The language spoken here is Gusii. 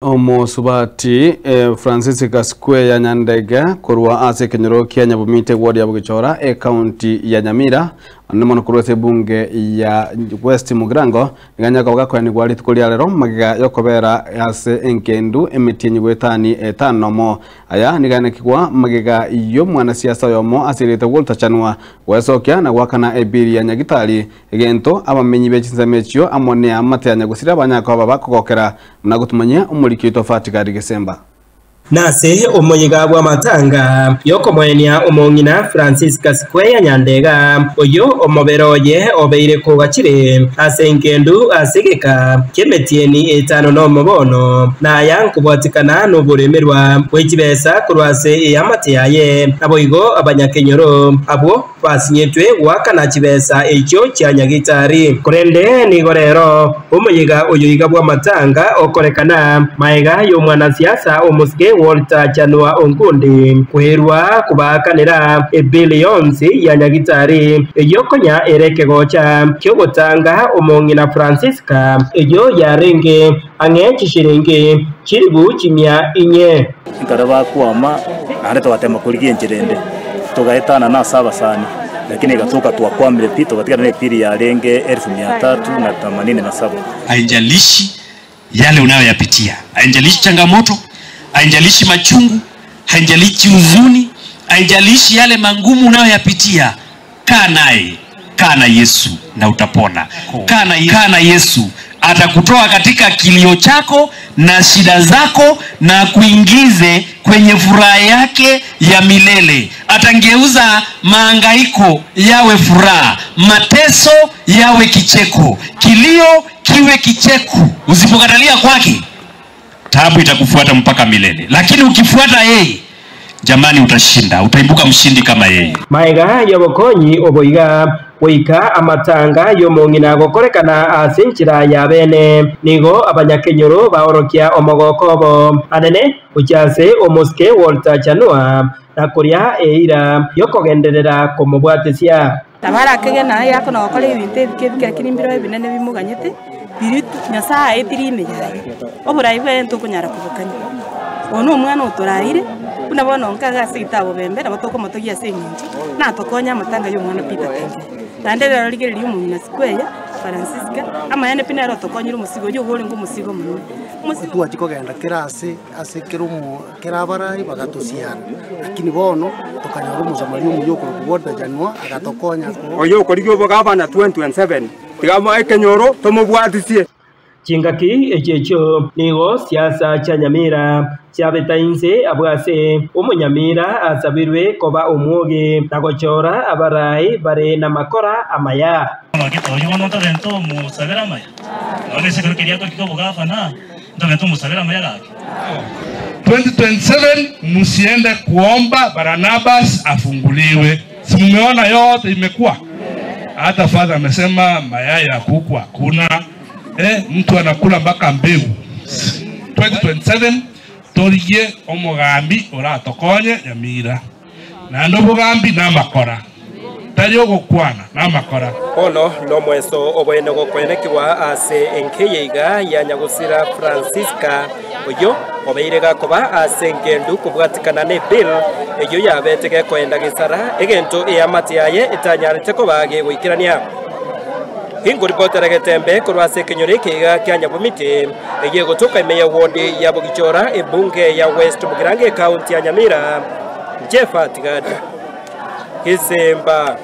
Omosubati Francisca Square Nyandege korwa ase ekenyoro kia Nyabumite ward ya Bogichora ekaunti ya Nyamira onde mono korwa ase ebunge ya West Mugirango nigo anyare koba gakoenigwa rituko ria rero magega yokobera ase engendu emetienyi goetani etano nomo. Aya nigo aenekigwa magega y'omwanasiasa oyomo ase erieta Walter Chanua gwesokia na goakana ebiri ya Nyagitari egento abamenyi be chinsemo echio amo neamate ya Nyagusira banyare koba bakogokera Buna gotumanyia omoriki oito Fatigari Gesemba. Nase omoyega bw'amatanga y'okomoenia omong'ina Francisca Square Nyandega, oyio omobere oye obeire kogachire ase engendu ase egeka ki'emetieni etano nomo bono, na aya nkobwatikana noboremerwa bwe chibesa korwa ase eamate yaye, naboigo abanyakenyoro abwo Basinyetwe goakana chibesa echio chia Nyagitari. Korende nigo rero omoyega oyo iga bw'amatanga okorekana maega y'omwanasiasa omosike Walter Chanua Onkundi koerwa kobaakanera ebill yonsi ya Nyagitari eyio konya ere ekegocha ki'ogotanga omong'ina Francisca eyio yarenge ang'e chishiringi chilifu chimia inye. Ekero bakwama, naende togatema korigia enchera ende, togaetanana ase abasani, lakini egatoka twakwamire pi, togatigana na epiri yarenge elfu mia tatu na themanini na saba. Haijalishi yale unayoyapitia, haijalishi changamoto, haijalishi machungu, haijalishi huzuni, haijalishi yale mangumu unayoyapitia, kaa naye, kaa na Yesu na utapona. Kaa na, kaa na Yesu atakutoa katika kilio chako na shida zako na akuingize kwenye furaha yake ya milele. Atangeuza maangaiko yawe furaha, mateso yawe kicheko, kilio kiwe kicheko. Usipokatalia kwake, taabu itakufuata mpaka milele, lakini ukifuata yeye, jamani, utashinda, utaibuka mshindi kama yeye. Maega y'obokonyi obo iga, goika amatanga y'omong'ina agokorekana ase enchera ya bene, nigo abanyakenyoro baorokia omogoko obo anene gochia ase omosike Walter Chanua na koria eira y'okogenderera komobwatesia. Nabo arakegena aye akona gokora ebinto ebike ebike, lakini mbireo ebinene bimoganyete, biria Nyasae aetire ime yaye. Oborai bwaye ntokonyara kobokania. Oyo na omwana otoraire, buna bono nka iga ase egetabu bembe, nabo tokomotogia ase eng'encho, natokonye amatanga ya omwana Peter Tengere. Naende rero rigereria omong'ina Sikweya, Francisca, amaene pi nere otokonyire omosigo oyio orenge omosigo omonene. Omosigo. Twachia kogenda kera ase ase kera omo kera abarai bagatosiana, lakini bono tokanyora omosamaria omuya okorokwa Walter Janua agatokonya. Oyo okorigia obogavana 2027, tiga moe ekenyoro tomobwatisie. Chingaki echi echio nigo siasa chia Nyamira chiabeta inse abwo ase omonyamira asabirwe koba omwoge na gochora abarai bare namakora amaya. Oyio bono ntogente omosabere amaya? Nonya ase ekero keria akorikire obogavana, ntogente omosabere amaya gaki? 2027 musiende kuomba Barnabas afunguliwe. Si mumeona yote imekuwa? Hata father amesema mayai ya kuku hakuna. Eh, mtu anakula mpaka mbegu. 2027 torigie omogambi oratokonye Nyamira. Naende obogambi namakora, tari ogokwana, namakora. Bono nomoeso oboene gokoenekigwa ase enka eye iga ya nyagosira Francisca, oyio obeire gakoba ase engendu kobwatikana ne bill eyio yabete gekoenda gesara egento eamate yaye etanyarete koba gegoikerania. Ingoripotera getembe korwa ase ekenyoro eke iga kia Nyabomiti, eyio egotoka ime ya ward ya Bogichora, ebunge ya West Mugirango ecounty ya Nyamira. Jeff Tigadi, Gesemba.